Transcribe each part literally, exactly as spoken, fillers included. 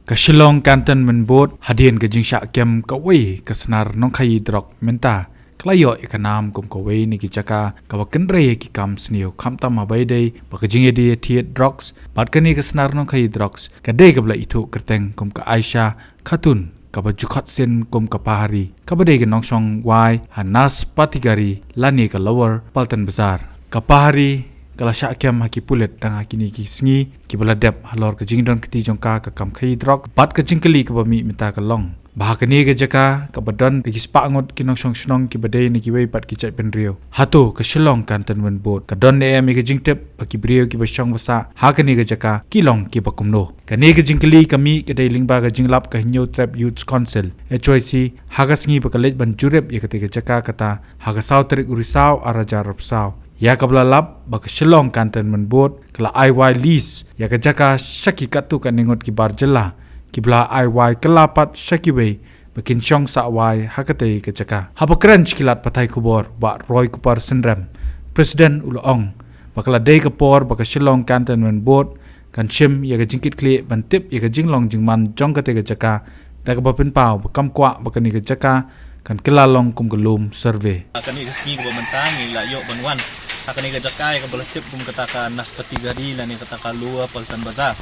Ka Shillong Cantonment Board hadien ka jingshah kem kawei ka snar nongkhaïi drok mynta ka la ïoh ïa ka nam kum kawei na ki jaka kaba kynrei ïa ki kam sniew, khamtam haba ïadei bad ka jingïadie thied drugs. Bad kane ka snar nongkhaïi drugs ka dei kaba la ithuh kyrteng kum ka Aisha Khatun, kaba ju khot sien kum ka Pahari, kaba dei ka nongshong wai ha Naspati Gully lane ka Lower Paltan Bazar. Ka Pahari ka la shah kem ha ki pulit tang ha kine ki sngi kiba la dep halor ka jingdon kti jong ka ka kam khaïi drok, bad ka jingkylli kaba mih mynta ka long ba ha kane ka jaka kaba don da ki spah ngut ki nongshong shnong kiba dei na kiwei pat ki jaitbynriew, hato ka Shillong Cantonment Board ka don ne em ïa ka jingtip ba ki briew kiba shong ba sah ha kane ka jaka ki long kiba kumno? Kane ka jingkylli ka mih ka dei lyngba ka jinglap ka Hynñiewtrep Youth Council, H Y C, ha ka sngi ba ka leit ban jurip ïa katei ka jaka kata ha ka saw tarik u Risaw ar hajar arphew saw, ïa kaba la lap ba ka Shillong Cantonment Board ka la ai wai lease ïa ka jaka sha ki katto katne ngut ki bar jylla, kiba la ai wai kylla pat sha kiwei ba kin shong sah wai ha katei ka jaka. Haba kren sha ki lad pathai khubor, Bah Roy Kupar Synrem, President, u la ong ba ka la dei ka por ba ka Shillong Cantonment Board kan shim ïa ka jingkitkhlieh ban tip ïa ka jinglong jingman jong katei ka jaka, da kaba pynpaw ba kam kwah ba kane ka jaka kan kylla long kum ka lum survey. Kane ka sngi kaba mynta ngi la ïoh ban wan ha kane ka jaka ïa kaba la tip kum kata ka Naspati Gully lane kata ka Lower Paltan Bazar,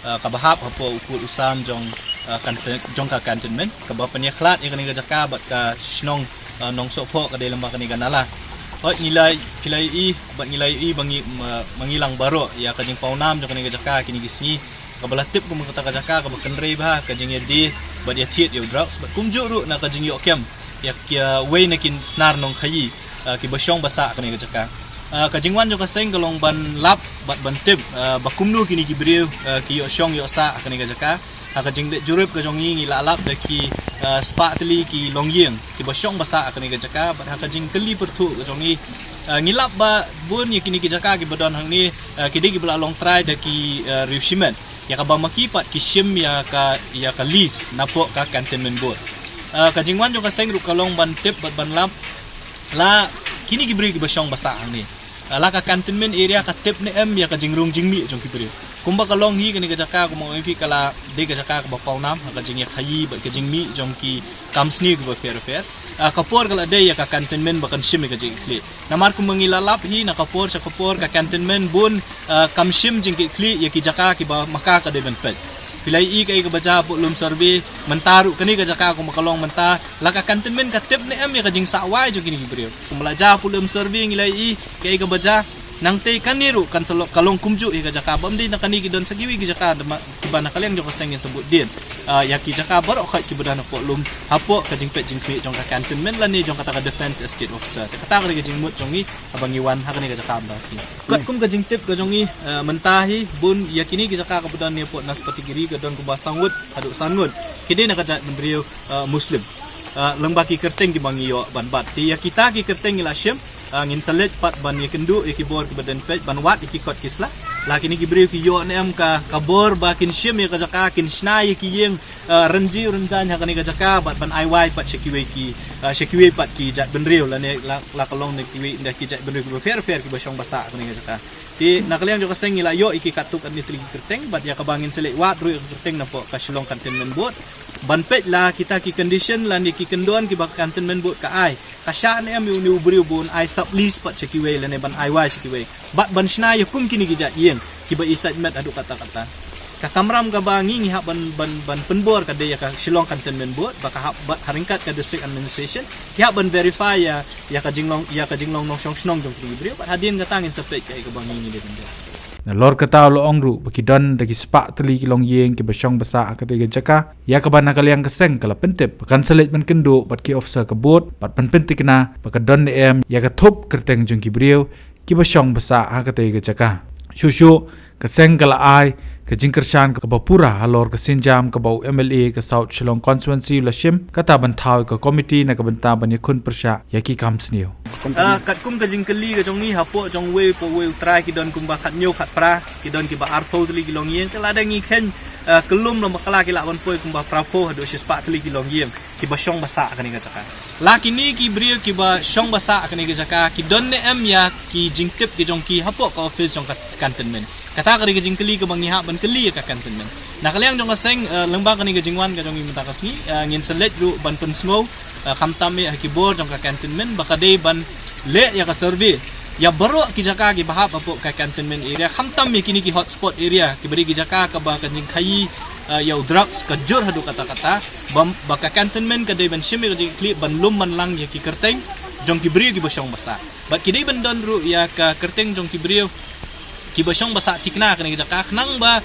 ah, kaba hap hapoh u kut u sam jong, ah, canton-, jong ka cantonment, kaba pynïakhlad ïa kane ka jaka bad ka shnong, ah, Nongsohphoh ka dei lem bad kane ka nala. Hooid, ngi la, phi la ïohi bad ngi la ïohi ba ngi, ma, ma ngi lang baroh ïa ka jingpawnam jong kane ka jaka kine ki sngi, kaba la tip kum kata ka jaka kaba kynrei bha ka jingïadie bad ïathied ïa u drugs bad kumjuh ruh na ka jingïoh kem ïa kiwei na ki snar nongkhaïi, ah, kiba shong ba sah ha kane ka jaka. Ah, ka jingwan jong ka seng ka long ban lap bad ban tip, ah, ba kumno kine ki briew, ah, ki ïoh shong ïoh sah ha kane ka jaka. Ha ka jingleit jurip ka jong ngi, ngi la lap da ki, ah, spah tylli ki longïing kiba shong ba sah ha kane ka jaka, bad ha ka jingkylli pyrthuh ka jong ngi, ah, ngi lap ba bun ïa kine ki jaka kiba don hangne, ah, ki dei kiba la long trai da ki, ah, riew shimet, ïa kaba ma ki pat ki shim ïa ka, ïa ka lease napoh ka Cantonment Board. Ah, ka jingwan jong ka seng ruh ka long ban tip bad ban lap la kine ki briew kiba shong ba sah hangne, ah, la ka cantonment area ka tip ne em ïa ka jingrung jingmih jong ki briew. Kumba ka long hi kane ka jaka, kumba ong ïa phi, ka la dei ka jaka kaba pawnam ha ka jingïakhaïi bad ka jingmih jong ki kam sniew kiba pher pher. Ah, ka por ka la dei ïa ka cantonment ba kan shim ïa ka jingkitkhlieh. Namar kumba ngi la lap hi, na ka por sha ka por ka cantonment bun, ah, kam shim jingkitkhlieh ïa ki jaka kiba ma ka ka dei ban peit. Phi la ïohi kaei kaba jia hapoh lum survey, mynta ruh kane ka jaka kumba ka long mynta, la ka cantonment ka tip ne em ïa ka jingsah wai jong kine ki briew. Kumba la jia hapoh lum survey ngi la ïohi kaei kaba jia, nangta kane ruh kan sa long, ka long kumjuh ïa ka jaka, bym dei na kane, ki don sa kiwei ki jaka da ma, kiba na ka liang jong ka seng ngin sa bud dien, ah, ïa ki jaka baroh khoit kiba don hapoh lum, hapoh ka jingpeit jingkhmih jong ka cantonment lane jong kata ka defence estate officer. Te kata ka dei ka jingmut jong ngi haba ngi wan ha kane ka jaka mynta ka sngi. Katkum ka jingtip ka jong ngi, ah, mynta hi bun ïa kine ki jaka kaba don hapoh Naspati Gully ka don kumba saw ngut haduh san ngut ki dei na ka jaitbynriew, ah, Muslim. Ah, lyngba ki kyrteng kiba ngi ïoh ban bat. Te ïa kita ki kyrteng ngi la shim, ah, ngin sa leit pat ban ïakynduh ïa ki bor kiba don peit ban wad ïa ki kot ki sla. La kine ki briew ki ïoh ne em ka, ka bor ba kin shim ïa ka jaka, kin shna ïa ki ïing, ah, rynjiew rynjaiñ ha kane ka jaka, bad ban ai wai pat sha kiwei ki, ah, sha kiwei pat ki jaitbynriew lane la, la ka long ne kiwei na ki jaitbynriew kiba pher pher kiba shong ba sah ha kane ka jaka. Te na ka liang jong ka seng ngi la ïoh ïa ki katto katne tylli ki kyrteng, bad ïa kaba ngin sa leit wad ruh ïa ka kyrteng napoh ka Shillong Cantonment Board ban peit la kita ki condition lane ki kyndon kiba ka Cantonment Board ka ai, ka shah ne em ïa une u briew ban ai sublease pat sha kiwei lane ban ai wai sha kiwei, bad ban shna ïa kum kine ki jait ïing kiba i sait met haduh katta katta. Ka kamram kaba ngi, ngi hap ban, ban, ban pynbor ka dei ïa ka Shillong Cantonment Board, ba ka hap bad ha ryngkat ka District Administration ki hap ban verify ïa, ïa ka jinglong, ïa ka jinglong nongshong shnong jong kine ki briew, bad hadien kata ngin sa peit kaei kaba ngi, ngi dei ban don. Nalor kata u la ong ruh ba ki don da ki spah tylli ki longïing kiba shong ba sah ha katei ka jaka, ïa kaba na ka liang ka seng ka la pyntip ba kan sa leit ban kynduh bad ki officer ka board bad ban pyntikna ba ka don ne em ïa ka thup kyrteng jong ki briew kiba shong ba sah ha katei ka jaka. Shuh shuh ka seng ka la ai ka jingkyrshan kaba pura halor ka sienjam kaba u M L A ka South Shillong Constituency u la shim, kata ban thaw ïa ka komiti na ka bynta ban ïakhun pyrshah ïa ki kam sniew. Ah, katkum ka jingkylli ka jong ngi, hapoh jong uwei pa uwei u trai ki don kumba khathynñiew khatphra, ki don kiba arphew tylli ki longïing, te lada ngi kheiñ, ah, kyllum lem bad kylla ki lah ban poi kumba phraphew haduh shispah tylli ki longïing kiba shong ba sah ha kane ka jaka. La kine ki briew kiba shong ba sah ha kane ka jaka ki don ne em ïa ki jingtip ki jong ki hapoh ka office jong ka Cantonment? Kata ka dei ka jingkylli kaba ngi hap ban kylli ïa ka Cantonment. Na ka liang jong ka seng, eh, lyngba kane ka jingwan ka jong ngi mynta ka sngi, eh, ngin sa leit ruh ban pynsngew, eh, khamtam eh ha ki bor jong ka cantonment ba ka dei ban leh ïa ka survey ïa baroh ki jaka kiba hap hapoh ka cantonment area, khamtam ïa kine ki hotspot area, kiba dei ki jaka kaba ka jingkhaïi, eh, ïa u drugs ka jur haduh katta katta, ba, ba ka cantonment ka dei ban shim ïa ka jingkitkhlieh ban lum ban lang ïa ki kyrteng jong ki briew kiba shong ba sah. Bad ki dei ban don ruh ïa ka kyrteng jong ki briew kiba shong ba sah thikna ha kane ka jaka khnang ba,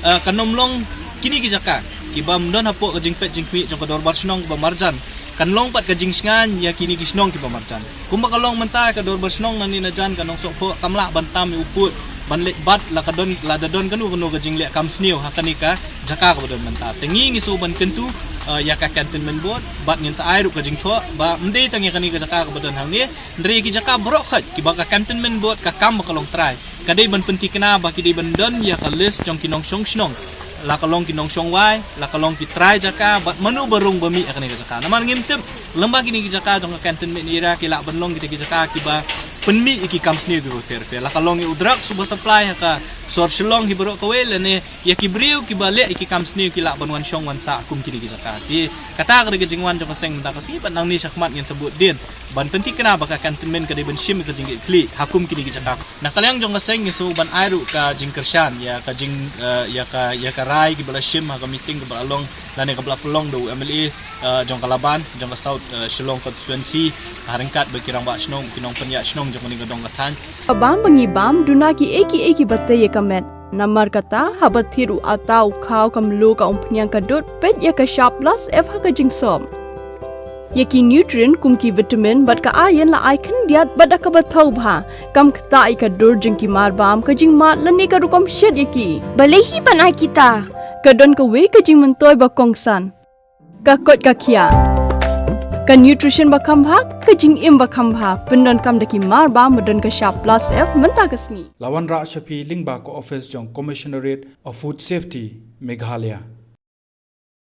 eh, kan ym long kine ki jaka kiba ym don hapoh ka jingpeit jingkhmih jong ka dorbar shnong kaba marjan, kan long pat ka jingshngaiñ ïa kine ki shnong kiba marjan. Kumba ka long mynta ka dorbar shnong nangne najan ka Nongsohphoh kam lah ban tam ïa u pud ban leit bat la ka don, lada don kano kano ka jingleh kam sniew ha kane ka jaka kaba don mynta. Te ngi ngi shu ban kyntu, eh, ïa ka cantonment board bad ngin sa ai ruh ka jingthoh ba ym dei tang ïa kane ka jaka kaba don hangne, hynrei ki jaka baroh khoit kiba ka cantonment board ka kam ba ka long trai, ka dei ban pynthikna ba ki dei ban don ïa ka list jong ki nongshong shnong, la ka long ki nongshong wai, la ka long ki trai jaka, bad mano ba rung ba mih ha kane ka jaka. Namar ngim tip lyngba kine ki jaka jong ka cantonment area ki lah ban long kita ki jaka kiba pynmih ïa ki kam sniew kiba pher pher, la ka long ïa u drugs uba supply ha ka sor Shillong hi baroh kawei, lane ïa ki briew kiba leh ïa ki kam sniew ki lah ban wan shong wan sah kum kine ki jaka. Te kata ka dei ka jingwan jong ka seng mynta ka sngi, bad nangne shakhmat ngin sa bud dien ban pynthikna ba ka cantonment ka dei ban shim ïa ka jingkitkhlieh ha kum kine ki jaka. Na ka liang jong ka seng ngi shu ban ai ruh ka jingkyrshan ïa ka jing, eh, ïa ka, ïa ka rai kiba la shim ha ka meeting kaba la long lane kaba la pynlong da u M L A, eh, jong ka Laban jong ka South, eh, Shillong constituency, ha ryngkat bad ki rangbah shnong, ki nongpynïaid shnong jong kane ka dong ka thaiñ. Ka bam ba ngi bam, duna kiei kiei kiba tei ïa ka met. Namar kata, haba thied u atta u khaw ka mluh ka umphniang ka dud, peit ïa ka Shaplas F ha ka jingsop. Ïa ki nutrient kum ki vitamin bad ka iron la ai khyndiat bad da kaba thaw bha. Kam ktah ïa ka dur jong ki marbam, ka jingmad lane ka rukom shet ïa ki. Balei hi ban ai kita? Ka don kawei ka jingmyntoi ba kongsan. Ka koit ka khiah. Ka nutrition ba kham bha, ka jingim ba kham bha. Pyndonkam da ki marbam ba don ka Shaplas F mynta ka sngi. La wanrah sha phi lyngba ka office jong Commissionerate of Food Safety, Meghalaya.